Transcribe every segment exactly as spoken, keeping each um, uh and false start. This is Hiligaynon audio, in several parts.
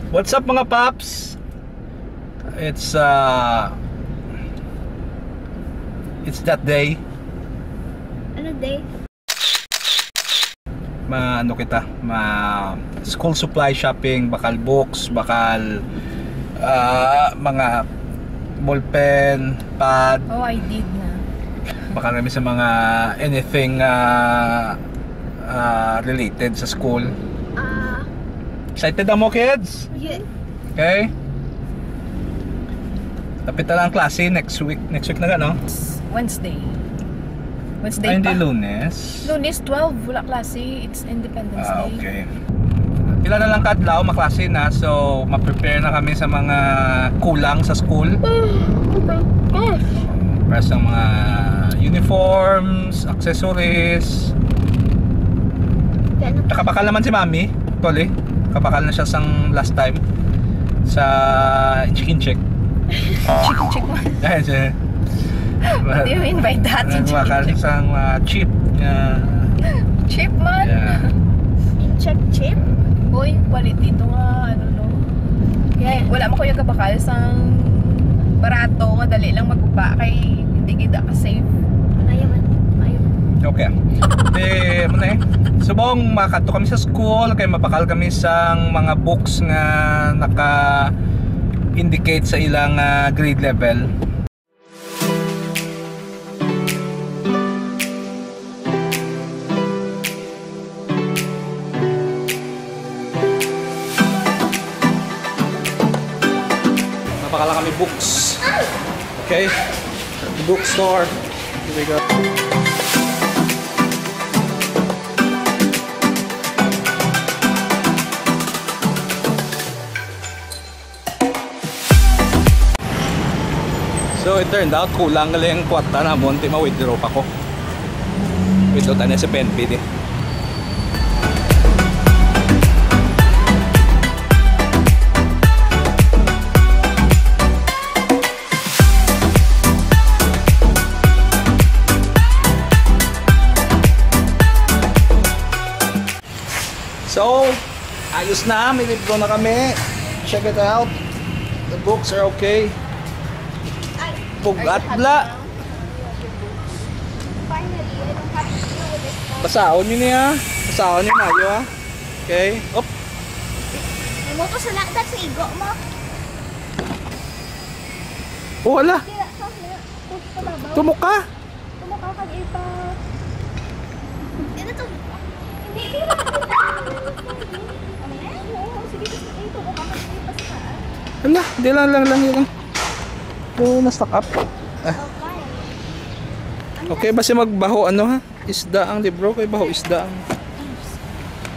What's up, mga paps? It's uh it's that day. Ano day? Ma ano kita, ma school supply shopping, bakal books, bakal ah, mga ballpen, pad, Oh, I did na. bakal kami sa mga anything ah, ah, related sa school. Ah, Excited na mo, kids? yun. Okay? Tapit na lang ang klase next week. Next week na ka, no? Wednesday. Wednesday Ay, hindi pa. Lunes. Lunes twelve, wala klase. It's Independence Ah, Day. okay. Pila na lang kadlaw maklase na, so ma-prepare na kami sa mga kulang sa school. Oh my gosh. Para sa mga uniforms, accessories. Kaya ano pa? Nakabakal naman si Mami, actually. Kabakal na siya sang last time sa chicken check. Chicken check mo. Dahil siya. What do you mean by that? Nagwakal sang mga cheap nga Cheap man. Yeah. Incheck chip? Uy, quality to nga, ano, no? Yeah. Wala mo kuya kabakal sang barato nga dali lang maguba kay hindi gid ka save. Ayaw man. Ayaw man. Okay. Di mo na eh. Subong makadto kami sa school kay mabakal kami sang mga books nga naka indicate sa ilang ah, grade level. Mabakal lang kami books. Okay? Bookstore. Here we go. So it turned out kulang gali ang kwarta namon, ti ma-withdraw pa ko. Withdraw tani sa P N P di. So, ayos na, may libro na kami. Check it out. The books are okay. Bugat bla. Finally, I don't have to deal with this. Basaon niyo niya. Basaon niyo mayo ha. Okay. Op. May muto sa lakdan sa igo mo. Oh, wala. Kaya ka na. Push pa babaw. Tumok ka. Tumok ka kag ipa. Dito to. Hindi, hindi. Amen? Oo, sige, gusto ko ito. Tumok ka kag ipa sa taas. Hala, di lang lang lang yun. Oh, na-stuck up. Ah, Okay. okay, basta magbaho ano ha? Isda ang libro kay baho isda ang.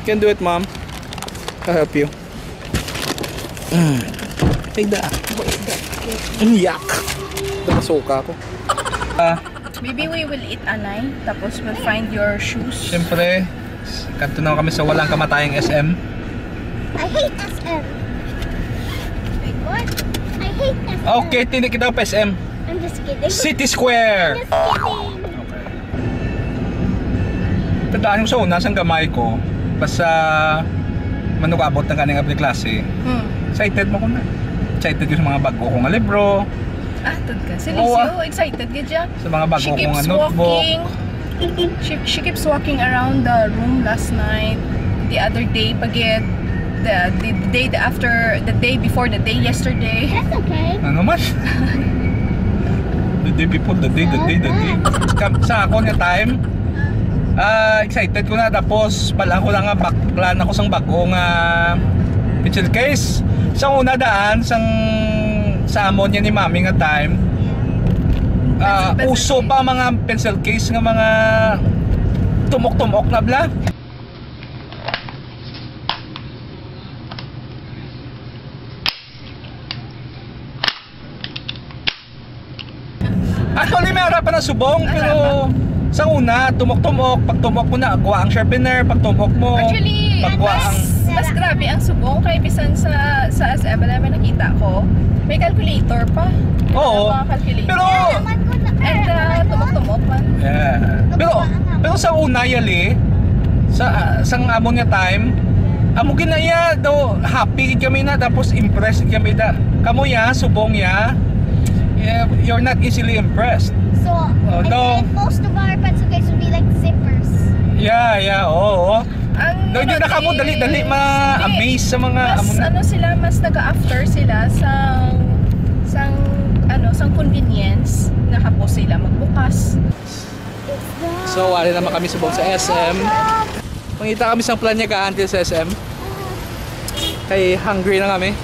Can do it, ma'am. I'll help you. Mm. Ay, da. Yak. Napasuka ako. Ah, Maybe we will eat anay, tapos we'll find your shoes. siyempre, kadto na kami sa walang kamatayang S M. I hate S M. Wait, what? I hate S M. Okay, tini kita pa S M. I'm just kidding. City Square. Just kidding. Tandaan yung sa una, sang gamay ko, basta manugabot na kaning abli klase. Hmm. Excited mo ko na. Excited yung sa mga bago ko nga libro. Ah, tud ka. Si Oo, Lucio, excited ka dyan. Sa mga bago She ko nga keeps notebook. walking. She, she keeps walking around the room last night. The other day, pagid. The, the, the day the after, the day before, the day yesterday. That's okay. Ano man? The day before, the day, the day, the day. Sa, sa ako nga time, ah, excited ko na. Tapos, bala ko lang nga bak plan ako sang bago nga pencil case. Sa una daan, sang sa amon yan ni Mami nga time, ah, Pencil, pencil uso case. Pa mga pencil case nga mga tumok-tumok na bla. Actually, may ara pa na subong, pero sa una, tumok-tumok. Pag tumok mo na, kuha ang sharpener. Pag tumok mo, Actually, pagkuha ang... Mas, mas grabe ang subong kay bisan sa sa S M na may nakita ko. May calculator pa. Oo. May mga calculator. Pero, Naman ko na. And uh, tumok-tumok man. yeah. Pero, pero sa una, yali, sa, sa amon nga time, Amo gid na iya daw, happy gid kami na, tapos impressed gid kami na. Kamo ya, subong ya, eh, you're not easily impressed. So, Oh, I no. think most of our pencil case would be like zippers. Yeah, yeah, oo. Ang No, hindi na kamo nag-, dali-dali ma-amaze sa mga mas, amo na. ano sila, mas nag-after sila sa, sa, ano, sa convenience na hapos sila magbukas. So, wala naman kami subong sa S M. Mangita kami sang planyagaan dito sa S M. Kay hungry na kami.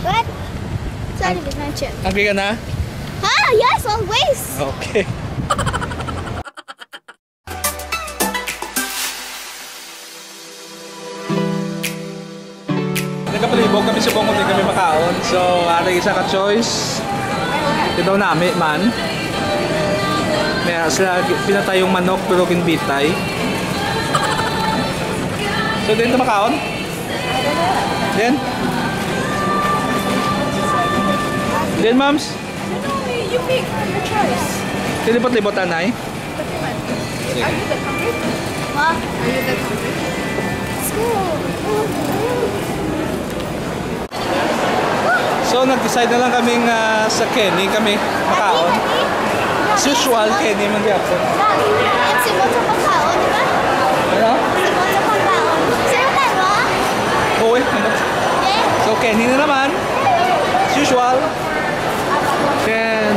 What? Sorry, Ang- Gizanche. Hungry ka na? Ah, yes, always. Okay. Nagapalibog kami sa Bongo, di kami makaon. So, ari isa ka choice. Ito nami man. May sila pinatay yung manok pero ginbitay. So, din ito makaon? Din? Din, moms? No, you pick your choice. Dilibot-libot, anay? Are you that hungry? Huh? Are you that hungry? Let's go. So, nag-decide na lang kaming, ah, sa Kenny kami makaon. As usual, Kenny man gyapon. Ang simot sa pagkaon, di ba? Ano? Simot sa pagkaon. Sir, ano? Uy, ano? Eh? So, Kenny na naman. As usual. Ken.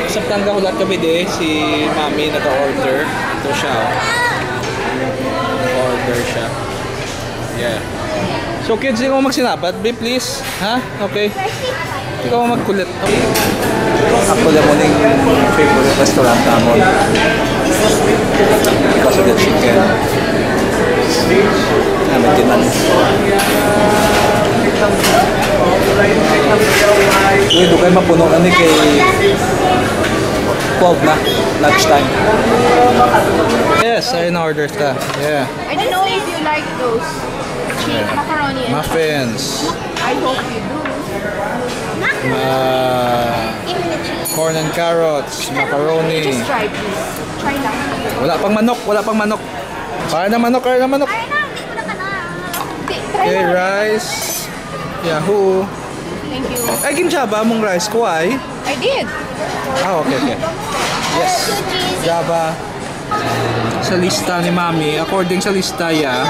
Sa tangga hulat kami di, si Mami naka-order. Ito siya, oh. Naka-order siya. Yeah. So, kids, ikaw magsinabad, be, please. Ha? Okay. Ikaw magkulit. Actually, amo ning favorite restaurant namon. Because of the chicken. Ah, may tinan. Uy, dugay mapuno na ni kay twelve na, lunch time. Yes, I know orders ta. Yeah. I don't know if you like those cheese, macaroni and Muffins. I hope you do. Uh, corn and carrots, macaroni. Just try, please. Try lang. Wala pang manok, wala pang manok. Kaya na manok, kaya na manok. Ay, na, hindi ko na ka na. Hindi, try Okay, lang. Rice. Yahoo. Thank you. Ay, ginjaba mong rice ko ay. I did. Ah, okay, okay. Yes. Java. Sa lista ni Mami, according sa lista ya,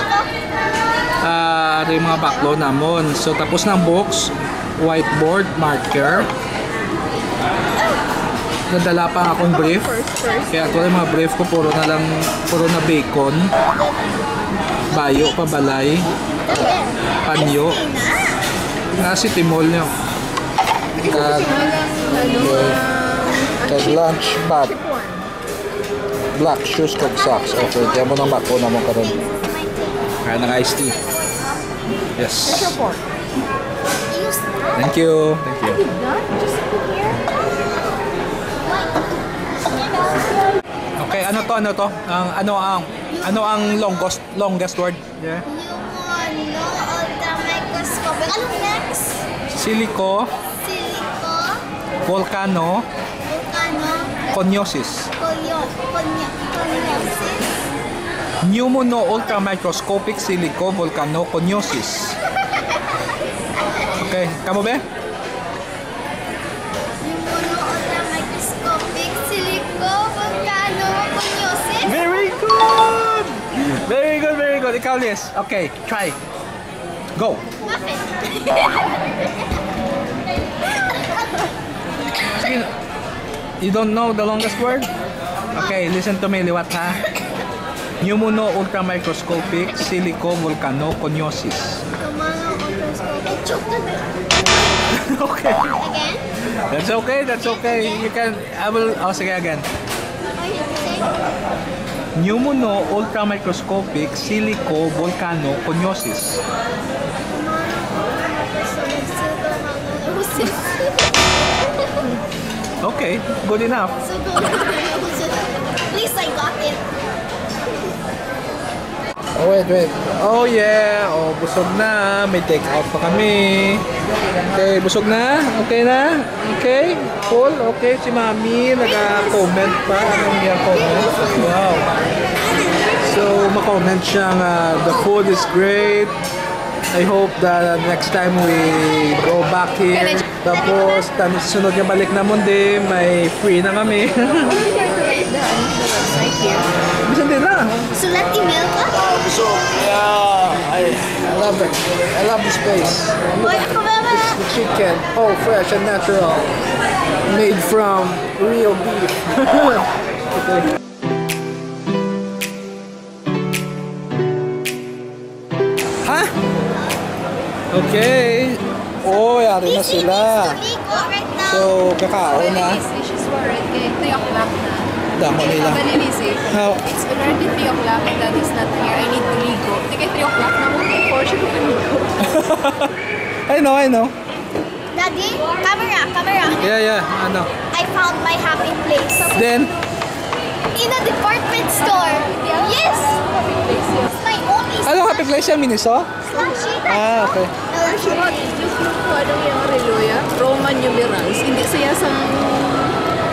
ah, ari mga baklo namon. So, tapos na ang books, whiteboard, marker. Nadala pa ang akong brief. Kaya ako lang mga brief ko, puro na lang, puro na bacon. Bayo, pabalay, panyo. Nga si Timol niyo. Kag, kag lunch bag. Black shoes kag socks. Okay, kaya mo nang bako naman karon. Kaya nang iced tea. Yes. Thank you. Thank you. Okay, ano to, ano to? Ang, ano ang, ano ang longest, longest word? Yeah. Pneumono ultramicroscopic. Anong next? Silico. Silico. Volcano. Volcano. Coniosis. Conio-, conio-, coniosis. Pneumono ultramicroscopic silico volcano coniosis. Okay, kamo be? Pneumono ultramicroscopic silico volcano coniosis. Very good! Very good, very good. Ikaw, Liz. Okay, try. Go. Muffin. Sige. You don't know the longest word? Okay, listen to me, liwat, ha? Pneumono ultramicroscopic silico volcano coniosis. Pneumono ultramicroscopic. Eh, joke na ba? Okay. Again? That's okay, that's okay. You can, I will, oh, sige, again. Pneumono ultramicroscopic silico volcano coniosis. Okay, good enough. So good. At least I got it. Oh, wait, wait. Oh, yeah. Oh, busog na. May take out pa kami. Okay, busog na? Okay na? Okay? Full? Okay, si Mami nag-comment pa. Anong niya comment? Wow. So, ma-comment siya nga, "The food is great. I hope the next time we go back here." Tapos, tan-, sunod nga balik namon, di, may free na kami. Bisan din na. Sulat email ko? Um, so, yeah, I, I love it. I love this place. Hoy, ako ba ba? The chicken, oh, fresh and natural. Made from real beef. Okay. Ha? Okay. Oh, yari na sila. So, kakaon na. It's already three o'clock na. Damo nila. It's already three o'clock and Daddy's not here. I need to ligo. Di kay three o'clock na mo. Before siya ko paligo. I know, I know. Daddy, camera, camera. Yeah, yeah, ano? I found my happy place. Then? In a department store. Yes! It's my only Ano, happy place yan, Miniso? Slushy. Ah, okay. No, that's Actually, just look ko ano yung reloya. Roman numerals. Hindi siya sa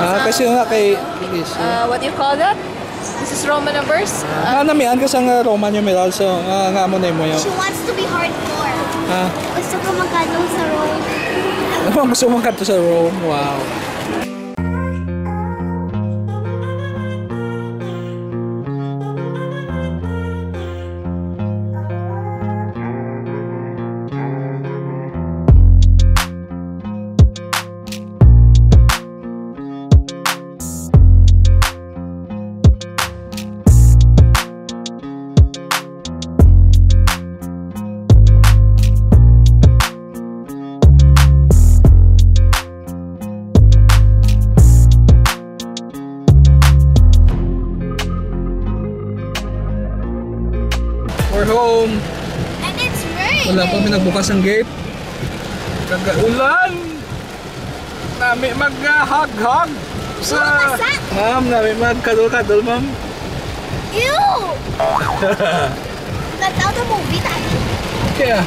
Ah, kasi nga kay Miniso. Uh, what do you call that? This is Roman numbers. Ah, namian ka sa nga Roman numeral, so, ah, nga mo na mo yun. She wants to be hardcore. Ah. Gusto ko magkano sa Rome. Ano bang gusto mo magkano sa Rome? Wow. We're home. And it's raining. Wala pa mi nagbukas ang gate. Kagaulan. Nami mag-hug-hug sa Ma'am, nami mag-cuddle-cuddle, ma'am. Ew! That's out of movie, Daddy. Kaya.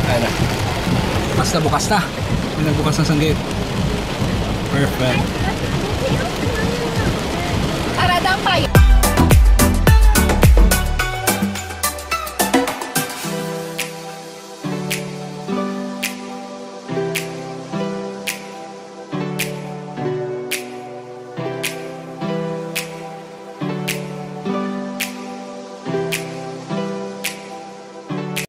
Ay na. Basta bukas na. May nagbukas na sang gate. Perfect. Aradang tayo.